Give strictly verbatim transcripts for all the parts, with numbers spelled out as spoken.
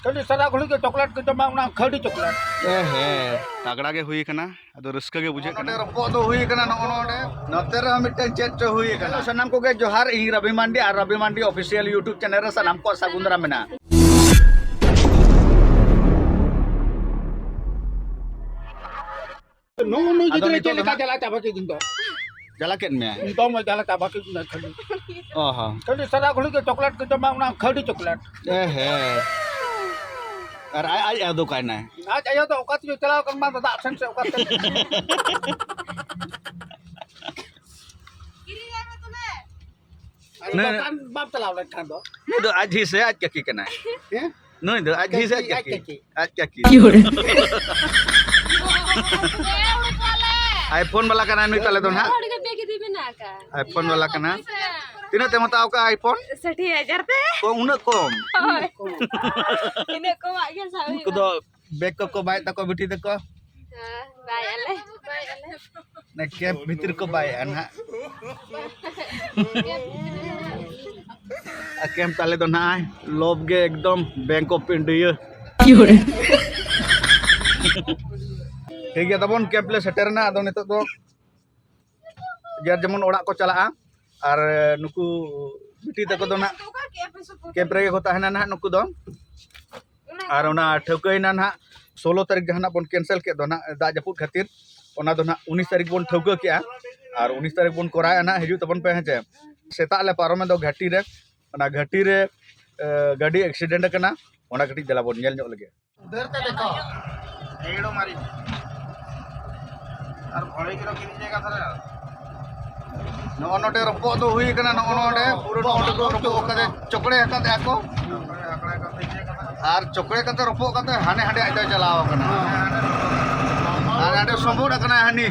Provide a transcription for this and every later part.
ᱠᱷᱟᱹᱞᱤ ᱥᱟᱫᱟ ᱜᱷᱩᱲᱤ ᱜᱮ ᱪᱚᱠᱞᱮᱴ ᱠᱚ ᱡᱚᱢᱟ, ᱚᱱᱟ ᱠᱷᱟᱹᱰᱤ ᱪᱚᱠᱞᱮᱴ᱾ ᱮ ᱦᱮᱸ, ᱛᱟᱜᱲᱟ ᱜᱮ ᱦᱩᱭ ᱠᱟᱱᱟ᱾ ᱟᱫᱚ ᱨᱟᱹᱥᱠᱟᱹ ᱜᱮ ᱵᱩᱡᱷᱟᱹᱜ ᱠᱟᱱᱟ᱾ ᱱᱚᱰᱮ ᱨᱚᱯᱚᱜ ᱫᱚ ᱦᱩᱭ ᱠᱟᱱᱟ ᱱᱚᱜᱼᱚ ᱱᱚᱰᱮ᱾ ᱱᱚᱛᱮ ᱨᱮᱦᱚᱸ ᱢᱤᱫᱴᱮᱱ ᱪᱮᱫ ᱪᱚ ᱦᱩᱭ ᱠᱟᱱᱟ᱾ ᱥᱟᱱᱟᱢ ᱠᱚᱜᱮ ᱡᱚᱦᱟᱨ, ᱤᱧ ᱨᱚᱵᱤ ᱢᱟᱱᱰᱤ ᱟᱨ ᱨᱚᱵᱤ ᱢᱟᱱᱰᱤ Official YouTube channel ᱨᱮ ᱥᱟᱱᱟᱢ ᱠᱚ ᱥᱟᱹᱜᱩᱱ ᱫᱟᱨᱟᱢ ᱢᱮᱱᱟᱜᱼᱟ᱾ ᱱᱚᱜᱼᱚ ᱱᱩᱭ ᱟᱫᱚ ᱜᱤᱫᱽᱨᱟᱹ ᱱᱤᱛᱚᱜ ᱪᱮᱫ ᱫᱚ ᱞᱮᱠᱟ ᱱᱟᱜ ᱡᱟᱞᱟ ᱪᱟᱵᱟ ᱠᱮᱫ ᱫᱤᱱ ᱫᱚ? ᱡᱟᱞᱟ ᱠᱮᱫ ᱢᱮᱭᱟ? ᱱᱤᱛᱚᱜ ᱢᱟ ᱡᱟᱞᱟ ᱪᱟᱵᱟ ᱠᱮᱫ ᱢᱮᱭᱟ ᱠᱷᱟᱹᱞᱤ᱾ ᱚ ᱦᱚᱸ᱾ ᱠᱷᱟᱹᱞᱤ ᱥᱟᱫᱟ ᱜᱷᱩᱲᱤ ᱜᱮ ᱪᱚᱠᱞᱮᱴ ᱠᱚ ᱡᱚᱢᱟ, ᱚᱱᱟ ᱠᱷᱟᱹᱰᱤ ᱪᱚᱠᱞᱮᱴ᱾ ᱮ ᱦᱮᱸ᱾ ᱟᱨ ᱟᱡ, ᱟᱡ ᱟᱭᱳ ᱫᱚ ᱚᱠᱟᱭ ᱱᱟᱭ? ᱟᱡ ᱟᱭᱳ ᱫᱚ ᱚᱠᱟ ᱛᱮᱪᱚ ᱪᱟᱞᱟᱣ ᱠᱟᱱ ᱵᱟᱝ ᱫᱚ ᱫᱟᱜ ᱥᱮᱱ ᱥᱮ ᱚᱠᱟ ᱥᱮᱱ᱾ ᱟᱫᱚ ᱱᱮ- ᱫᱚᱠᱟᱱ ᱵᱟᱢ ᱪᱟᱞᱟᱣ ᱞᱮᱱᱠᱷᱟᱱ ᱫᱚ᱾ ᱱᱩᱭ ᱫᱚ ᱟᱡ ᱡᱷᱤ ᱥᱮ ᱟᱡ ᱠᱟᱹᱠᱤ ᱠᱟᱱᱟᱭ? ᱦᱮᱸ? ᱱᱩᱭ ᱫᱚ ᱟᱡ ᱡᱷᱤ ᱥᱮ ᱟᱡ ᱠᱟᱹᱠᱤ, ᱟᱡ ᱠᱟᱹᱠᱤ? ᱠᱟᱹᱠᱤ᱾ ᱟᱡ ᱠᱟᱹᱠᱤ᱾ iPhone ᱵᱟᱞᱟ ᱠᱟᱱᱟᱭ ᱱᱩᱭ ᱛᱟᱞᱮ ᱫᱚ ᱱᱟᱦᱟᱜ᱾ ᱦᱚᱲ ᱜᱮ ᱵᱮᱜᱽ ᱤᱫᱤ ᱢᱮᱱᱟᱜ ᱟᱠᱟᱫ᱾ iPhone ᱵᱟᱞᱟ ᱠᱟᱱᱟ᱾ ᱛᱤᱱᱟᱹᱜ ᱛᱮᱢ ᱦᱟᱛᱟᱣ ᱠᱟᱜᱼᱟ iPhone? ᱥᱟᱴᱷᱤ ᱦᱟᱡᱟᱨ ᱛᱮ᱾ ᱠᱚ ᱩᱱᱟᱹᱜ ᱠᱚᱢ? ᱦᱳᱭ᱾ ᱤᱱᱟᱹᱜ ᱠᱚᱢᱟᱜ ᱜᱮ ᱥᱟᱵ ᱩᱱᱠᱩ ᱦᱩᱭᱩᱜᱼᱟ᱾ ᱫᱚ ᱵᱮᱜᱽ ᱠᱚᱠᱚ ᱵᱟᱭ ᱛᱟᱠᱚ ᱵᱤᱴᱤ ᱛᱟᱠᱚ᱾ ᱦᱮᱸ, ᱵᱟᱭ ᱟᱞᱮ᱾ ᱚᱱᱟ ᱠᱮᱢᱯ ᱵᱷᱤᱛᱤᱨ ᱠᱚ ᱵᱟᱭᱮᱜᱼᱟ ᱱᱟᱦᱟᱜ᱾ ᱟᱨ ᱠᱮᱢᱯ ᱛᱟᱞᱮ ᱫᱚ ᱱᱟᱦᱟᱜ ᱞᱚᱵ ᱜᱮ ᱮᱠᱫᱚᱢ Bank of India᱾ ᱴᱷᱤᱠ ᱜᱮᱭᱟ, ᱛᱟᱵᱚᱱ ᱠᱮᱢᱯ ᱞᱮ ᱥᱮᱴᱮᱨ ᱮᱱᱟ᱾ ᱟᱫᱚ ᱱᱤᱛᱚᱜ ᱫᱚ ᱡᱟᱨ ᱡᱮᱢᱚᱱ ᱚᱲᱟᱜ ᱠᱚ ᱪᱟᱞᱟᱜᱼᱟ᱾ ᱟᱨ ᱱᱩᱠᱩ ᱵᱤᱴᱤ ᱛᱟᱠᱚ ᱫᱚ ᱱᱟᱦᱟᱜ ᱠᱮᱢᱯ ᱨᱮᱜᱮ ᱠᱚ ᱛᱟᱦᱮᱱᱟ ᱱᱟᱦᱟᱜ ᱱᱩᱠᱩ ᱫᱚ᱾ ᱟᱨ ᱚᱱᱟ ᱴᱷᱟᱹᱣᱠᱟᱹᱭᱮᱱᱟ ᱱᱟᱦᱟᱜ ᱥᱳᱞᱳ ᱛᱟᱹᱨᱤᱠᱷ ᱡᱟᱦᱟᱱᱟᱜ ᱵᱚᱱ ᱠᱮᱱᱥᱮᱞ ᱠᱮᱫ ᱫᱚ ᱱᱟᱦᱟᱜ ᱫᱟᱜ ᱡᱟᱹᱯᱩᱫ ᱠᱷᱟᱹᱛᱤᱨ, ᱚᱱᱟ ᱫᱚ ᱱᱟᱦᱟᱜ ᱩᱱᱤᱥ ᱛᱟᱹᱨᱤᱠᱷ ᱵᱚᱱ ᱴᱷᱟᱹᱣᱠᱟᱹ ᱠᱮᱜᱼᱟ᱾ ᱟᱨ ᱩᱱᱤᱥ ᱛᱟᱹᱨᱤᱠᱷ ᱵᱚᱱ ᱠᱚᱨᱟᱣᱮᱜᱼᱟ ᱱᱟᱦᱟᱜ, ᱦᱤᱡᱩᱜ ᱛᱟᱵᱚᱱ ᱯᱮ ᱦᱮᱸ ᱪᱮ᱾ ᱥᱮᱛᱟᱜ ᱞᱮ ᱯᱟᱨᱚᱢᱮᱱ ᱫᱚ ᱜᱷᱟᱹᱴᱤ ᱨᱮ, ᱚᱱᱟ ᱜᱷᱟᱹᱴᱤ ᱨᱮ ᱮ, ᱜᱟᱹᱰᱤ ᱮᱠᱥᱤᱰᱮᱱᱴ ᱟᱠᱟᱱᱟ, ᱚᱱᱟ ᱠᱟᱹᱴᱤᱡ ᱫᱮᱞᱟ ᱵᱚᱱ ᱧᱮᱞ ᱧᱚᱜ ᱞᱮᱜᱮ᱾ ᱫᱟᱹᱲ ᱛᱮ ᱫᱮᱠᱷᱟᱣ᱾ ᱮᱲᱳ ᱢᱟᱨᱤ᱾ ᱟᱨ ᱵᱷᱚᱲᱮ ᱜᱮ ᱨᱚᱠᱤᱱ ᱡᱟᱭᱜᱟ ᱫᱷᱟᱨᱮ᱾ ᱱᱚᱜᱼᱚ ᱱᱚᱰᱮ ᱨᱚᱯᱚᱜ ᱫᱚ ᱦᱩᱭ ᱠᱟᱱᱟ, ᱱᱚᱜᱼᱚ ᱱᱚᱰᱮ ᱯᱩᱨᱟᱹ ᱱᱚᱜᱼᱚ ᱱᱚᱰᱮ ᱠᱚ ᱨᱚᱯᱚᱜ ᱠᱟᱛᱮ ᱪᱚᱠᱲᱮ ᱟᱠᱟᱫ ᱟᱠᱚ᱾ ᱟᱨ ᱪᱚᱠᱲᱮ ᱠᱟᱛᱮ ᱨᱚᱯᱚᱜ ᱠᱟᱛᱮ ᱦᱟᱱᱮ ᱦᱟᱸᱰᱮ ᱟᱡ ᱫᱚᱭ ᱪᱟᱞᱟᱣ ᱟᱠᱟᱱᱟ᱾ ᱟᱨ ᱦᱟᱸᱰᱮ ᱥᱚᱢᱵᱚᱲ ᱟᱠᱟᱱᱟᱭ ᱦᱟᱹᱱᱤ᱾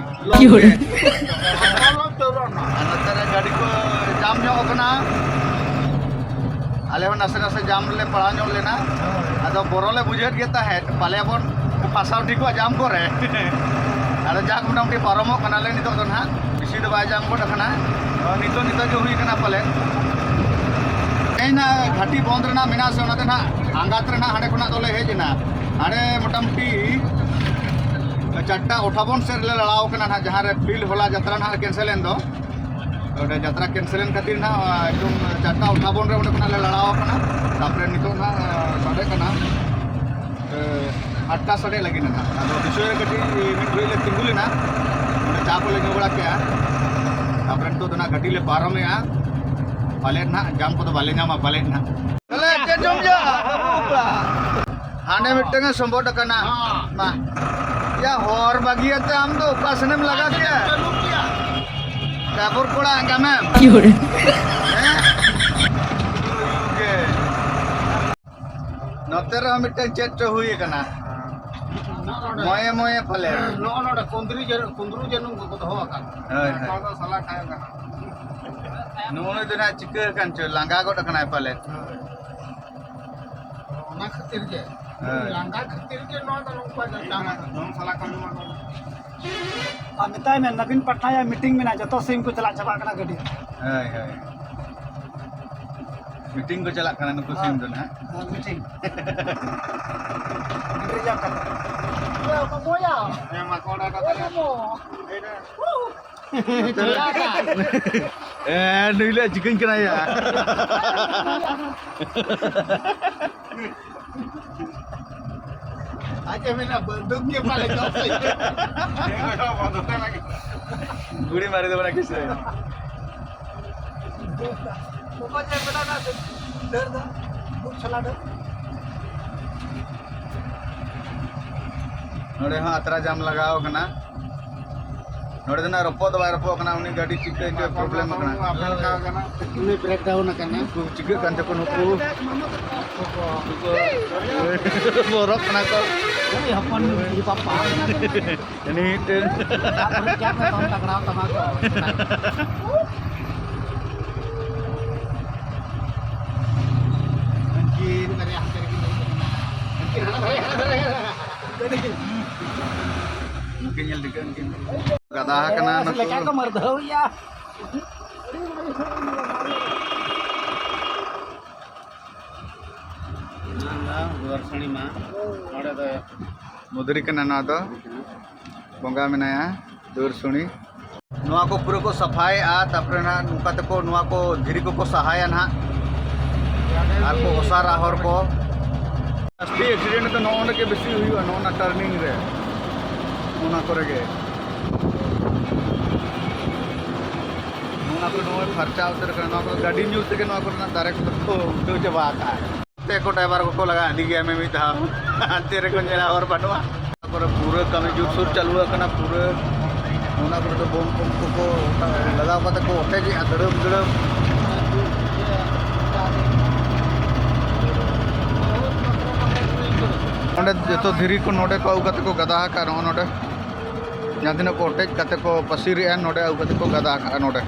ᱟᱨ ᱱᱚᱛᱮ ᱨᱮ ᱜᱟᱹᱰᱤ ᱠᱚ ᱡᱟᱢ ᱧᱚᱜ ᱟᱠᱟᱱᱟ᱾ ᱟᱞᱮ ᱦᱚᱸ ᱱᱟᱥᱮ ᱱᱟᱥᱮ ᱡᱟᱢ ᱨᱮᱞᱮ ᱯᱟᱲᱟᱣ ᱧᱚᱜ ᱞᱮᱱᱟ᱾ ᱟᱫᱚ ᱵᱚᱨᱚ ᱞᱮ ᱵᱩᱡᱷᱟᱹᱣᱮᱫ ᱜᱮ ᱛᱟᱦᱮᱸᱫ, ᱯᱟᱞᱮ ᱵᱚᱱ ᱯᱷᱟᱥᱟᱣ ᱴᱷᱤᱠᱚᱜᱼᱟ ᱡᱟᱢ ᱠᱚᱨᱮ᱾ ᱟᱫᱚ ᱡᱟᱠ, ᱢᱚᱴᱟᱢᱩᱴᱤ ᱯᱟᱨᱚᱢᱚᱜ ᱠᱟᱱᱟᱞᱮ ᱱᱤᱛᱚᱜ ᱫᱚ ᱱᱟᱦᱟᱜ, ᱵᱮᱥᱤ ᱫᱚ ᱵᱟᱭ ᱡᱟᱢ ᱜᱚᱫ ᱟᱠᱟᱱᱟ᱾ ᱱᱤᱛᱚᱜ, ᱱᱤᱛᱚᱜ ᱜᱮ ᱦᱩᱭ ᱠᱟᱱᱟ ᱯᱟᱞᱮ᱾ ᱚᱱᱟ ᱜᱷᱟᱹᱴᱤ ᱵᱚᱱᱫ ᱨᱮᱱᱟᱜ ᱢᱮᱱᱟᱜᱼᱟ ᱥᱮ, ᱚᱱᱟᱛᱮ ᱱᱟᱦᱟᱜ ᱟᱸᱜᱟᱛ ᱨᱮ ᱱᱟᱦᱟᱜ ᱦᱟᱸᱰᱮ ᱠᱷᱚᱱᱟᱜ ᱫᱚᱞᱮ ᱦᱮᱡ ᱮᱱᱟ᱾ ᱦᱟᱸᱰᱮ ᱢᱚᱴᱟᱢᱩᱴᱤ ᱪᱟᱨᱴᱟ ᱟᱴᱷᱟᱵᱚᱱ ᱥᱮᱫ ᱞᱮ ᱞᱟᱲᱟᱣ ᱠᱟᱱᱟ ᱱᱟᱦᱟᱜ, ᱡᱟᱦᱟᱸ ᱨᱮ ᱯᱷᱤᱞᱰ ᱦᱚᱞᱟ ᱡᱟᱛᱨᱟ ᱱᱟᱦᱟᱜ ᱠᱮᱱᱥᱮᱞ ᱮᱱ ᱫᱚ᱾ ᱚᱸᱰᱮ ᱡᱟᱛᱨᱟ ᱠᱮᱱᱥᱮᱞ ᱮᱱ ᱠᱷᱟᱹᱛᱤᱨ ᱱᱟᱦᱟᱜ ᱮᱠᱫᱚᱢ ᱪᱟᱨᱴᱟ ᱟᱴᱷᱟᱵᱚᱱ ᱨᱮ ᱚᱸᱰᱮ ᱠᱷᱚᱱᱟᱜ ᱞᱮ ᱞᱟᱲᱟᱣ ᱠᱟᱱᱟ᱾ ᱛᱟᱨᱯᱚᱨᱮ ᱱᱤᱛᱚᱜ ᱱᱟᱦᱟᱜ ᱥᱟᱰᱮ ᱠᱟᱱᱟ, ᱮ, ᱟᱴᱴᱟ ᱥᱟᱰᱮ ᱞᱟᱹᱜᱤᱫ ᱱᱟᱦᱟᱜ᱾ ᱟᱫᱚ ᱵᱤᱥᱚᱭ ᱨᱮ ᱠᱟᱹᱴᱤᱡ ᱢᱤᱫ ᱜᱷᱟᱹᱲᱤᱡ ᱞᱮ ᱛᱤᱸᱜᱩ ᱞᱮᱱᱟ, ᱚᱸᱰᱮ ᱪᱟ ᱠᱚᱞᱮ ᱧᱩ ᱵᱟᱲᱟ ᱠᱮᱜᱼᱟ᱾ ᱛᱟᱨᱯᱚᱨᱮ ᱱᱤᱛᱚᱜ ᱫᱚ ᱱᱟᱦᱟᱜ ᱜᱟᱹᱰᱤ ᱞᱮ ᱯᱟᱨᱚᱢᱮᱜᱼᱟ᱾ ᱯᱟᱞᱮᱫ ᱱᱟᱦᱟᱜ ᱡᱟᱢ ᱠᱚᱫᱚ ᱵᱟᱞᱮ ᱧᱟᱢᱟ ᱯᱟᱞᱮᱫ ᱱᱟᱦᱟᱜ᱾ ᱛᱟᱦᱞᱮ ᱪᱮᱫ ᱡᱚᱢ ᱭᱟ? ᱦᱟᱸᱰᱮ ᱢᱤᱫᱴᱟᱝ ᱮ ᱥᱚᱢᱵᱚᱫ ᱟᱠᱟᱱᱟ᱾ ᱢᱟ᱾ ᱭᱟ, ᱦᱚᱨ ᱵᱟᱹᱜᱤᱭᱟᱛᱮ ᱟᱢ ᱫᱚ ᱚᱠᱟ ᱥᱮᱱᱮᱢ ᱞᱟᱜᱟ ᱠᱮᱭᱟ? ᱛᱟᱨᱯᱚᱨ ᱠᱚᱲᱟ ᱟᱸᱜᱟᱢᱮᱢ᱾ ᱦᱮᱸ? ᱱᱚᱛᱮ ᱨᱮᱦᱚᱸ ᱢᱤᱫᱴᱟᱝ ᱪᱮᱫ ᱪᱚ ᱦᱩᱭ ᱟᱠᱟᱱᱟ᱾ ᱢᱚᱭᱮ ᱢᱚᱭᱮ ᱯᱟᱞᱮ᱾ ᱱᱚᱜᱼᱚ ᱱᱚᱰᱮ ᱠᱩᱸᱫᱽᱨᱤ ᱡᱟᱹᱱᱩᱢ, ᱠᱩᱸᱫᱽᱨᱤ ᱡᱟᱹᱱᱩᱢ ᱠᱚᱠᱚ ᱫᱚᱦᱚ ᱟᱠᱟᱫ᱾ ᱦᱳᱭ, ᱦᱳᱭ᱾ ᱱᱚᱣᱟ ᱫᱚ ᱥᱟᱞᱟ ᱠᱷᱟᱭᱚᱜ ᱠᱟᱱᱟ᱾ ᱱᱩᱜᱼᱩ ᱱᱩᱭ ᱫᱚ ᱱᱟᱦᱟᱜ ᱪᱤᱠᱟᱹ ᱟᱠᱟᱱ ᱪᱚ, ᱞᱟᱸᱜᱟ ᱜᱚᱫ ᱟᱠᱟᱱᱟᱭ ᱯᱟᱞᱮ᱾ ᱦᱳᱭ᱾ ᱚᱱᱟ ᱠᱷᱟᱹᱛᱤᱨ ᱜᱮ᱾ ᱦᱳᱭ᱾ ᱞᱟᱸᱜᱟ ᱠᱷᱟᱹᱛᱤᱨ ᱜᱮ ᱱᱚᱣᱟ ᱫᱚ ᱱᱚᱝᱠᱟ ᱫᱚ ᱪᱟᱞᱟᱜ ᱠᱟᱱᱟ᱾ ᱫᱚᱢ ᱥᱟᱞᱟ ᱠᱚ ᱟᱸᱡᱚᱢ ᱟᱠᱟᱫᱟ᱾ ᱟᱨ ᱢᱮᱛᱟᱭ ᱢᱮ, ᱱᱚᱵᱤᱱ ᱯᱟᱴᱱᱟᱭᱟᱜ meeting ᱢᱮᱱᱟᱜᱼᱟ, ᱡᱚᱛᱚ ᱥᱤᱢ ᱠᱚ ᱪᱟᱞᱟᱜ ᱪᱟᱵᱟᱜ ᱠᱟᱱᱟ ᱜᱟᱹᱰᱤ᱾ ᱦᱳᱭ, ᱦᱳᱭ᱾ Meeting ᱠᱚ ᱪᱟᱞᱟᱜ ᱠᱟᱱᱟ ᱱᱩᱠᱩ ᱥᱤᱢ ᱫᱚ ᱱᱟᱦᱟᱜ᱾ ᱦᱮᱸ, meeting᱾ ᱨᱤᱡᱟᱵᱷ ᱠᱟᱛᱮ᱾ ᱮ, ᱵᱟᱠᱚ ᱚᱰᱟᱣ ᱠᱟᱫᱟ᱾ ᱮ, ᱱᱩᱭ ᱞᱮ ᱪᱤᱠᱟᱹᱧ ᱠᱟᱱᱟ ᱭᱟ᱾ ᱟᱡ ᱮ ᱢᱮᱱᱟ, "ᱵᱟᱹᱱᱫᱩᱠ ᱜᱮ ᱯᱟᱞᱮ ᱪᱚᱯ ᱥᱮ?" ᱜᱩᱲᱤ ᱢᱟᱨᱮ ᱫᱚ ᱵᱟᱲᱟ ᱠᱤᱥᱮ? ᱚᱠᱚᱭ ᱪᱮ ᱵᱮᱱᱟᱣ ᱫᱟ? ᱰᱟᱹᱨ ᱫᱚ? ᱵᱩᱴ ᱪᱷᱚᱞᱟ ᱰᱟᱹᱨ? ᱱᱚᱰᱮ ᱦᱚᱸ ᱟᱛᱨᱟ ᱡᱟᱢ ᱞᱟᱜᱟᱣ ᱠᱟᱱᱟ᱾ ᱱᱚᱰᱮ ᱫᱚ ᱱᱟᱜ ᱨᱚᱯᱚᱜ ᱫᱚ ᱵᱟᱭ ᱨᱚᱯᱚᱜ ᱠᱟᱱᱟ, ᱩᱱᱤ ᱜᱟᱹᱰᱤ ᱪᱤᱠᱟᱹ ᱪᱚ problem ᱟᱠᱟᱱᱟ᱾ ᱩᱱᱤ breakdown ᱟᱠᱟᱱᱟ᱾ ᱩᱱᱠᱩ ᱪᱤᱠᱟᱹᱜ ᱠᱟᱱ ᱪᱚᱠᱚ ᱱᱩᱠᱩ᱾ ᱵᱚᱨᱚᱜ ᱠᱟᱱᱟ ᱠᱚ᱾ ᱩᱱᱤ ᱦᱚᱯᱚᱱ ᱩᱱᱤ ᱯᱟᱯᱟ᱾ ᱩᱱᱤ ᱢᱤᱫᱴᱮᱱ᱾ ᱛᱟᱯᱚᱨᱮ ᱪᱮᱫ ᱢᱮ ᱛᱚᱞ ᱛᱟᱠᱲᱟᱣ ᱛᱟᱢᱟ ᱠᱚ᱾ ᱩᱱᱠᱤᱱ ᱵᱟᱨᱭᱟ ᱦᱟᱱᱛᱮ ᱨᱮᱠᱤᱱ ᱫᱩᱲᱩᱵ ᱟᱠᱟᱱᱟ᱾ ᱩᱱᱠᱤᱱ ᱦᱟᱱᱟ ᱫᱷᱟᱨᱮ, ᱦᱟᱱᱟ ᱫᱷᱟᱨᱮ᱾ ᱩᱱᱠᱤᱱ ᱧᱮᱞ ᱴᱷᱤᱠᱟᱹ ᱩᱱᱠᱤᱱ᱾ ᱜᱟᱫᱟ ᱟᱠᱟᱱᱟ ᱱᱩᱠᱩ᱾ ᱞᱮᱠᱟ ᱠᱚ ᱢᱟᱹᱨᱫᱷᱟᱹᱣ ᱮᱭᱟ᱾ ᱫᱩᱣᱟᱨ ᱥᱟᱹᱲᱤ ᱢᱟ ᱱᱚᱰᱮ ᱫᱚ ᱢᱩᱫᱽᱨᱤ ᱠᱟᱱᱟ ᱱᱚᱣᱟ ᱫᱚ᱾ ᱵᱚᱸᱜᱟ ᱢᱮᱱᱟᱭᱟ ᱫᱩᱣᱟᱨ ᱥᱩᱲᱤ᱾ ᱱᱚᱣᱟ ᱠᱚ ᱯᱩᱨᱟᱹ ᱠᱚ ᱥᱟᱯᱷᱟᱭᱮᱫᱼᱟ, ᱛᱟᱨᱯᱚᱨᱮ ᱱᱟᱦᱟᱜ ᱱᱚᱝᱠᱟ ᱛᱮᱠᱚ ᱱᱚᱣᱟ ᱠᱚ ᱫᱷᱤᱨᱤ ᱠᱚᱠᱚ ᱥᱟᱦᱟᱭᱟ ᱱᱟᱦᱟᱜ, ᱟᱨ ᱠᱚ ᱚᱥᱟᱨᱟ ᱦᱚᱨ ᱠᱚ᱾ ᱡᱟᱹᱥᱛᱤ ᱮᱠᱥᱤᱰᱮᱱᱴ ᱫᱚ ᱱᱚᱜᱼᱚ ᱱᱚᱰᱮ ᱜᱮ ᱵᱮᱥᱤ ᱦᱩᱭᱩᱜᱼᱟ, ᱱᱚᱜᱼᱚ ᱱᱟ ᱴᱟᱨᱱᱤᱝ ᱨᱮ, ᱚᱱᱟ ᱠᱚᱨᱮ ᱜᱮ᱾ ᱱᱚᱣᱟ ᱠᱚ ᱱᱚᱜᱼᱚᱭ ᱯᱷᱟᱨᱪᱟ ᱩᱛᱟᱹᱨ ᱠᱟᱱᱟ, ᱱᱚᱣᱟ ᱠᱚ ᱜᱟᱹᱰᱤ ᱧᱩᱨ ᱛᱮᱜᱮ ᱱᱚᱣᱟ ᱠᱚᱨᱮᱱᱟᱜ ᱫᱟᱨᱮ ᱠᱚᱫᱚ ᱠᱚ ᱩᱞᱴᱟᱹᱣ ᱪᱟᱵᱟ ᱟᱠᱟᱫᱼᱟ᱾ ᱛᱮ ᱠᱚ ᱰᱨᱟᱭᱵᱷᱟᱨ ᱠᱚᱠᱚ ᱞᱟᱜᱟ ᱤᱫᱤ ᱜᱮᱭᱟ ᱢᱤᱢᱤᱫ ᱫᱷᱟᱣ᱾ ᱦᱟᱱᱛᱮ ᱨᱮᱠᱚ ᱧᱮᱞᱟ, ᱦᱚᱨ ᱵᱟᱹᱱᱩᱜᱼᱟ᱾ ᱚᱱᱟ ᱠᱚᱨᱮ ᱯᱩᱨᱟᱹ ᱠᱟᱹᱢᱤ ᱡᱳᱨᱥᱳᱨ ᱪᱟᱹᱞᱩ ᱟᱠᱟᱱᱟ, ᱯᱩᱨᱟᱹ ᱚᱱᱟ ᱠᱚᱨᱮ ᱫᱚ ᱵᱳᱢ ᱯᱷᱳᱢ ᱠᱚᱠᱚ ᱞᱟᱜᱟᱣ ᱠᱟᱛᱮ ᱠᱚ ᱚᱴᱮᱡᱮᱜᱼᱟ ᱫᱟᱹᱲᱟᱹᱢ ᱫᱟᱹᱲᱟᱹᱢ᱾ ᱱᱚᱰᱮ ᱡᱚᱛᱚ ᱫᱷᱤᱨᱤ ᱠᱚ ᱱᱚᱰᱮ ᱠᱚ ᱟᱹᱜᱩ ᱠᱟᱛᱮ ᱠᱚ ᱜᱟᱫᱟ ᱟᱠᱟᱫᱼᱟ, ᱱᱚᱜᱼᱚ ᱱᱚᱰᱮ ᱡᱟᱦᱟᱸ ᱛᱤᱱᱟᱹᱜ ᱠᱚ ᱚᱴᱮᱡ ᱠᱟᱛᱮ ᱠᱚ ᱯᱟᱹᱥᱤᱨᱮᱜᱼᱟ, ᱱᱚᱰᱮ ᱟᱹᱜᱩ ᱠᱟᱛᱮ ᱠᱚ ᱜᱟᱫᱟ ᱟᱠᱟᱫᱼᱟ ᱱᱚᱰᱮ᱾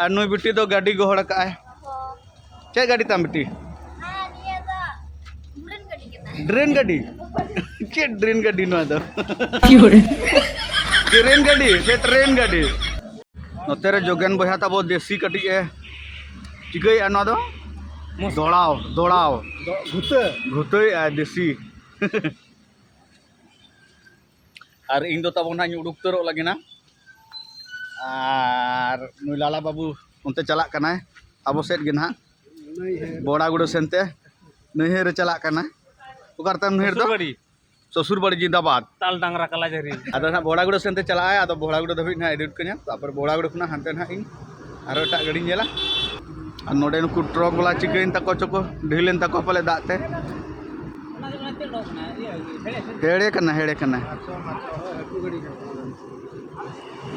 ᱟᱨ ᱱᱩᱭ ᱵᱤᱴᱤ ᱫᱚ ᱜᱟᱹᱰᱤ ᱜᱚᱦᱚᱲ ᱟᱠᱟᱫᱼᱟᱭ᱾ ᱪᱮᱫ ᱜᱟᱹᱰᱤ ᱛᱟᱢ ᱵᱤᱴᱤ? ᱦᱮᱸ, ᱱᱤᱭᱟᱹ ᱫᱚ ᱰᱨᱮᱱ ᱜᱟᱹᱰᱤ ᱠᱟᱱᱟ᱾ ᱰᱨᱮᱱ ᱜᱟᱹᱰᱤ? ᱪᱮᱫ ᱰᱨᱮᱱ ᱜᱟᱹᱰᱤ ᱱᱚᱣᱟ ᱫᱚ? ᱰᱨᱮᱱ ᱜᱟᱹᱰᱤ ᱥᱮ ᱴᱨᱮᱱ ᱜᱟᱹᱰᱤ? ᱱᱚᱛᱮ ᱨᱮ ᱡᱳᱜᱮᱱ ᱵᱚᱭᱦᱟ ᱛᱟᱵᱚ ᱫᱮᱥᱤ ᱠᱟᱹᱴᱤᱡ ᱮ ᱪᱤᱠᱟᱹᱭᱮᱫᱼᱟ ᱱᱚᱣᱟ ᱫᱚ? ᱫᱚᱲᱟᱣ, ᱫᱚᱲᱟᱣ᱾ ᱫᱚ-, ᱜᱷᱩᱛᱟᱹ᱾ ᱜᱷᱩᱛᱟᱹᱭᱮᱫᱼᱟᱭ ᱫᱮᱥᱤ᱾ ᱟᱨ ᱤᱧ ᱫᱚ ᱛᱟᱵᱚᱱ ᱦᱟᱸᱜ ᱤᱧ ᱩᱰᱩᱠ ᱩᱛᱟᱹᱨᱚᱜ ᱞᱟᱹᱜᱤᱫ ᱱᱟ᱾ ᱟᱨ ᱱᱩᱭ ᱞᱟᱞᱟ ᱵᱟᱹᱵᱩ ᱚᱱᱛᱮ ᱪᱟᱞᱟᱜ ᱠᱟᱱᱟᱭ, ᱟᱵᱚ ᱥᱮᱫ ᱜᱮ ᱱᱟᱦᱟᱜ, ᱵᱚᱲᱟᱜᱩᱲᱟᱹ ᱥᱮᱱ ᱛᱮ, ᱱᱟᱹᱭᱦᱟᱹᱨ ᱮ ᱪᱟᱞᱟᱜ ᱠᱟᱱᱟ᱾ ᱚᱠᱟ ᱨᱮᱛᱟᱢ ᱱᱟᱹᱭᱦᱟᱹᱨ ᱫᱚ? ᱥᱩᱥᱩᱨᱵᱟᱲᱤ᱾ ᱥᱚᱥᱩᱨ ᱵᱟᱲᱤ ᱡᱤᱱᱫᱟᱵᱟᱫ᱾ ᱛᱟᱞ ᱰᱟᱝᱨᱟ ᱠᱟᱞᱟ ᱡᱷᱟᱹᱨᱤ᱾ ᱟᱫᱚ ᱱᱟᱦᱟᱜ ᱵᱚᱲᱟᱜᱩᱲᱟᱹ ᱥᱮᱱ ᱛᱮ ᱪᱟᱞᱟᱜ ᱟᱭ, ᱟᱫᱚ ᱵᱚᱲᱟᱜᱩᱲᱟᱹ ᱫᱷᱟᱹᱵᱤᱡ ᱱᱟᱦᱟᱜ ᱤᱫᱤ ᱠᱟᱹᱧᱟ, ᱛᱟᱨᱯᱚᱨ ᱵᱚᱲᱟᱜᱩᱲᱟᱹ ᱠᱷᱚᱱᱟᱜ ᱦᱟᱱᱛᱮ ᱱᱟᱦᱟᱜ ᱤᱧ ᱟᱨᱦᱚᱸ ᱮᱴᱟᱜ ᱜᱟᱹᱰᱤᱧ ᱧᱮᱞᱟ᱾ ᱟᱨ ᱱᱚᱰᱮ ᱱᱩᱠᱩ ᱴᱨᱚᱠ ᱵᱟᱞᱟ ᱪᱤᱠᱟᱹᱭᱮᱱ ᱛᱟᱠᱚ ᱪᱚᱠᱚ, ᱰᱷᱤᱞ ᱮᱱ ᱛᱟᱠᱚ ᱯᱟᱞᱮ ᱫᱟᱜ ᱛᱮ᱾ ᱦᱮᱲᱮ ᱠᱟᱱᱟ, ᱦᱮᱲᱮ ᱠᱟᱱᱟ᱾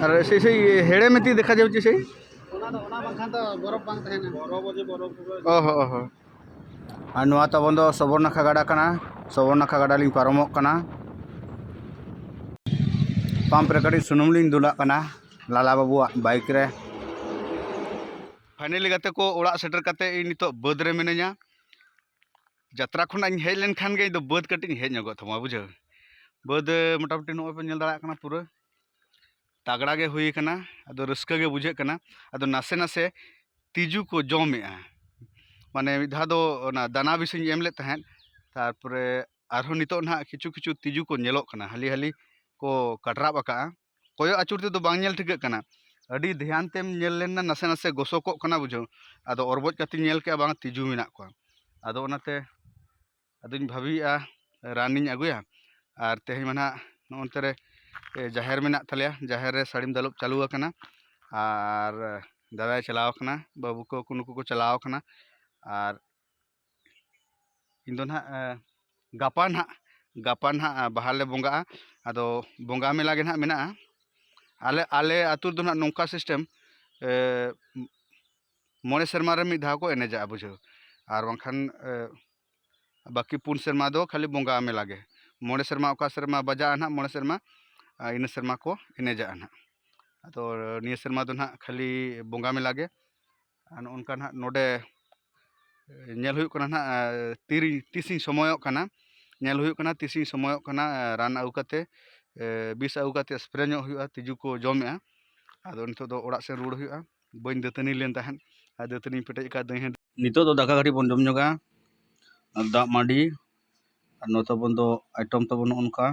ᱟᱨ ᱥᱮᱭ, ᱥᱮᱭ ᱦᱮᱲᱮ ᱢᱮᱛᱤ ᱫᱮᱠᱷᱟ ᱡᱟᱣᱩᱪᱤ ᱥᱮᱭ᱾ ᱚᱱᱟ ᱫᱚ, ᱚᱱᱟ ᱵᱟᱝᱠᱷᱟᱱ ᱫᱚ ᱵᱚᱨᱚᱯᱷ ᱵᱟᱝ ᱛᱟᱦᱮᱱᱟ᱾ ᱚᱦᱚ, ᱚᱦᱚ᱾ ᱟᱨ ᱱᱚᱣᱟ ᱛᱟᱵᱚᱱ ᱫᱚ ᱥᱚᱵᱚᱨᱱᱟᱠᱷᱟ ᱜᱟᱰᱟ ᱠᱟᱱᱟ᱾ ᱥᱚᱵᱚᱨᱱᱟᱠᱷᱟ ᱜᱟᱰᱟ ᱞᱤᱧ ᱯᱟᱨᱚᱢᱚᱜ ᱠᱟᱱᱟ᱾ ᱯᱟᱢᱯ ᱨᱮ ᱠᱟᱹᱴᱤᱡ ᱥᱩᱱᱩᱢ ᱞᱤᱧ ᱫᱩᱞᱟᱜ ᱠᱟᱱᱟ ᱞᱟᱞᱟ ᱵᱟᱹᱵᱩᱣᱟᱜ ᱵᱟᱭᱤᱠ ᱨᱮ᱾ ᱯᱷᱟᱭᱱᱟᱞᱤ ᱜᱟᱛᱮ ᱠᱚ, ᱚᱲᱟᱜ ᱥᱮᱴᱮᱨ ᱠᱟᱛᱮ ᱤᱧ ᱱᱤᱛᱚᱜ ᱵᱟᱹᱫᱽ ᱨᱮ ᱢᱤᱱᱟᱹᱧᱟ᱾ ᱡᱟᱛᱨᱟ ᱠᱷᱚᱱᱟᱜ ᱤᱧ ᱦᱮᱡ ᱞᱮᱱᱠᱷᱟᱱ ᱜᱮ ᱤᱧ ᱫᱚ ᱵᱟᱹᱫᱽ ᱠᱟᱹᱴᱤᱡ ᱤᱧ ᱦᱮᱡ ᱧᱚᱜᱚᱜ ᱛᱟᱢᱟ, ᱵᱩᱡᱷᱟᱹᱣ᱾ ᱵᱟᱹᱫᱽ, ᱢᱚᱴᱟᱢᱩᱴᱤ ᱱᱚᱜᱼᱚᱭ ᱯᱮ ᱧᱮᱞ ᱫᱟᱲᱮᱭᱟᱜ ᱠᱟᱱᱟ, ᱯᱩᱨᱟᱹ ᱛᱟᱜᱽᱲᱟ ᱜᱮ ᱦᱩᱭ ᱠᱟᱱᱟ᱾ ᱟᱫᱚ ᱨᱟᱹᱥᱠᱟᱹ ᱜᱮ ᱵᱩᱡᱷᱟᱹᱜ ᱠᱟᱱᱟ᱾ ᱟᱫᱚ ᱱᱟᱥᱮ ᱱᱟᱥᱮ ᱛᱤᱡᱩ ᱠᱚ ᱡᱚᱢᱮᱜᱼᱟ᱾ ᱢᱟᱱᱮ ᱢᱤᱫ ᱫᱷᱟᱣ ᱫᱚ ᱚᱱᱟ ᱫᱟᱱᱟ ᱵᱤᱥᱤᱧ ᱮᱢ ᱞᱮᱫ ᱛᱟᱦᱮᱸᱫ᱾ ᱛᱟᱨᱯᱚᱨᱮ ᱟᱨᱦᱚᱸ ᱱᱤᱛᱚᱜ ᱱᱟᱦᱟᱜ ᱠᱤᱪᱷᱩ ᱠᱤᱪᱷᱩ ᱛᱤᱡᱩ ᱠᱚ ᱧᱮᱞᱚᱜ ᱠᱟᱱᱟ, ᱦᱟᱹᱞᱤ ᱦᱟᱹᱞᱤ ᱠᱚ ᱠᱟᱴᱨᱟᱵ ᱟᱠᱟᱜᱼᱟ᱾ ᱠᱚᱭᱚᱜ ᱟᱹᱪᱩᱨ ᱛᱮᱫᱚ ᱵᱟᱝ ᱧᱮᱞ ᱴᱷᱤᱠᱟᱹᱜ ᱠᱟᱱᱟ᱾ ᱟᱹᱰᱤ ᱫᱷᱮᱭᱟᱱ ᱛᱮᱢ ᱧᱮᱞ ᱞᱮᱱᱟ, ᱱᱟᱥᱮ ᱱᱟᱥᱮ ᱜᱚᱥᱚᱠᱚᱜ ᱠᱟᱱᱟ ᱵᱩᱡᱷᱟᱹᱣ᱾ ᱟᱫᱚ ᱚᱨᱵᱚᱡ ᱠᱟᱛᱮᱧ ᱧᱮᱞ ᱠᱮᱜᱼᱟ, ᱵᱟᱝ, ᱛᱤᱡᱩ ᱢᱮᱱᱟᱜ ᱠᱚᱣᱟ᱾ ᱟᱫᱚ ᱚᱱᱟᱛᱮ ᱟᱫᱚᱧ ᱵᱷᱟᱹᱵᱤᱭᱮᱜᱼᱟ ᱨᱟᱱᱤᱧ ᱟᱹᱜᱩᱭᱟ᱾ ᱟᱨ ᱛᱮᱦᱮᱧ ᱢᱟ ᱱᱟᱦᱟᱜ ᱱᱚᱜᱼᱚ ᱱᱚᱱᱛᱮ ᱨᱮ, ᱮ, ᱡᱟᱦᱮᱨ ᱢᱮᱱᱟᱜ ᱛᱟᱞᱮᱭᱟ, ᱡᱟᱦᱮᱨ ᱨᱮ ᱥᱟᱹᱲᱤᱢ ᱫᱟᱞᱚᱵ ᱪᱟᱹᱞᱩ ᱟᱠᱟᱱᱟ᱾ ᱟᱨ ᱫᱟᱫᱟᱭ ᱪᱟᱞᱟᱣ ᱟᱠᱟᱱᱟ, ᱵᱟᱹᱵᱩ ᱠᱚ ᱱᱩᱠᱩ ᱠᱚ ᱪᱟᱞᱟᱣ ᱟᱠᱟᱱᱟ᱾ ᱟᱨ ᱤᱧ ᱫᱚ ᱱᱟᱦᱟᱜ, ᱮ, ᱜᱟᱯᱟ ᱱᱟᱦᱟᱜ, ᱜᱟᱯᱟ ᱱᱟᱦᱟᱜ, ᱮ, ᱵᱟᱦᱟ ᱞᱮ ᱵᱚᱸᱜᱟᱜᱼᱟ᱾ ᱟᱫᱚ ᱵᱚᱸᱜᱟ ᱢᱮᱞᱟ ᱜᱮ ᱱᱟᱦᱟᱜ ᱢᱮᱱᱟᱜᱼᱟ᱾ ᱟᱞᱮ, ᱟᱞᱮ ᱟᱹᱛᱩ ᱨᱮᱫᱚ ᱱᱟᱦᱟᱜ ᱱᱚᱝᱠᱟ system, ᱮ, ᱢᱚᱬᱮ ᱥᱮᱨᱢᱟ ᱨᱮ ᱢᱤᱫ ᱫᱷᱟᱣ ᱠᱚ ᱮᱱᱮᱡᱟ, ᱵᱩᱡᱷᱟᱹᱣ᱾ ᱟᱨ ᱵᱟᱝᱠᱷᱟᱱ, ᱮ, ᱵᱟᱹᱠᱤ ᱯᱩᱱ ᱥᱮᱨᱢᱟ ᱫᱚ ᱠᱷᱟᱹᱞᱤ ᱵᱚᱸᱜᱟ ᱢᱮᱞᱟ ᱜᱮ᱾ ᱢᱚᱬᱮ ᱥᱮᱨᱢᱟ, ᱚᱠᱟ ᱥᱮᱨᱢᱟ ᱵᱟᱡᱟᱜᱼᱟ ᱱᱟᱦᱟᱜ ᱢᱚᱬᱮ ᱥᱮᱨᱢᱟ, ᱟᱨ ᱤᱱᱟᱹ ᱥᱮᱨᱢᱟ ᱠᱚ ᱮᱱᱮᱡᱟᱜᱼᱟ ᱱᱟᱦᱟᱜ᱾ ᱟᱫᱚ ᱱᱤᱭᱟᱹ ᱥᱮᱨᱢᱟ ᱫᱚ ᱱᱟᱦᱟᱜ ᱠᱷᱟᱹᱞᱤ ᱵᱚᱸᱜᱟ ᱢᱮᱞᱟ ᱜᱮ᱾ ᱟᱨ ᱱᱚᱜᱼᱚ ᱱᱚᱝᱠᱟ ᱱᱟᱦᱟᱜ ᱱᱚᱰᱮ ᱧᱮᱞ ᱦᱩᱭᱩᱜ ᱠᱟᱱᱟ ᱱᱟᱦᱟᱜ, ᱛᱤᱨᱤᱧ, ᱛᱤᱥᱤᱧ ᱥᱚᱢᱚᱭᱚᱜ ᱠᱟᱱᱟ, ᱧᱮᱞ ᱦᱩᱭᱩᱜ ᱠᱟᱱᱟ ᱛᱤᱥᱤᱧ ᱥᱚᱢᱚᱭᱚᱜ ᱠᱟᱱᱟ᱾ ᱨᱟᱱ ᱟᱹᱜᱩ ᱠᱟᱛᱮ, ᱵᱤᱥ ᱟᱹᱜᱩ ᱠᱟᱛᱮ spray ᱧᱚᱜ ᱦᱩᱭᱩᱜᱼᱟ, ᱛᱤᱡᱩ ᱠᱚ ᱡᱚᱢᱮᱜᱼᱟ᱾ ᱟᱫᱚ ᱱᱤᱛᱚᱜ ᱫᱚ ᱚᱲᱟᱜ ᱥᱮᱱ ᱨᱩᱣᱟᱹᱲ ᱦᱩᱭᱩᱜᱼᱟ᱾ ᱵᱟᱹᱧ ᱫᱟᱹᱛᱟᱹᱱᱤ ᱞᱮᱱ ᱛᱟᱦᱮᱸᱫ, ᱟᱨ ᱫᱟᱹᱛᱟᱹᱱᱤᱧ ᱯᱮᱴᱮᱡ ᱟᱠᱟᱫ ᱫᱟᱹᱧ᱾ ᱱᱤᱛᱚᱜ ᱫᱚ ᱫᱟᱠᱟ ᱠᱟᱹᱴᱤᱡ ᱵᱚᱱ ᱡᱚᱢ ᱧᱚᱜᱟ, ᱟᱨ ᱫᱟᱜ ᱢᱟᱹᱰᱤ, ᱟᱨ ᱱᱚᱛᱮ ᱵᱚᱱ ᱫᱚ item ᱛᱟᱵᱚᱱ ᱱᱚᱜᱼᱚ ᱱᱚᱝᱠᱟ,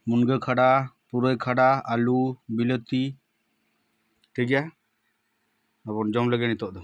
ᱢᱩᱱᱜᱟᱹ ᱠᱷᱟᱰᱟ, ᱯᱩᱨᱟᱹᱭ ᱠᱷᱟᱰᱟ, ᱟᱹᱞᱩ, ᱵᱤᱞᱟᱹᱛᱤ᱾ ᱴᱷᱤᱠ ᱜᱮᱭᱟ, ᱟᱵᱚᱱ ᱡᱚᱢ ᱞᱮᱜᱮ ᱱᱤᱛᱚᱜ ᱫᱚ᱾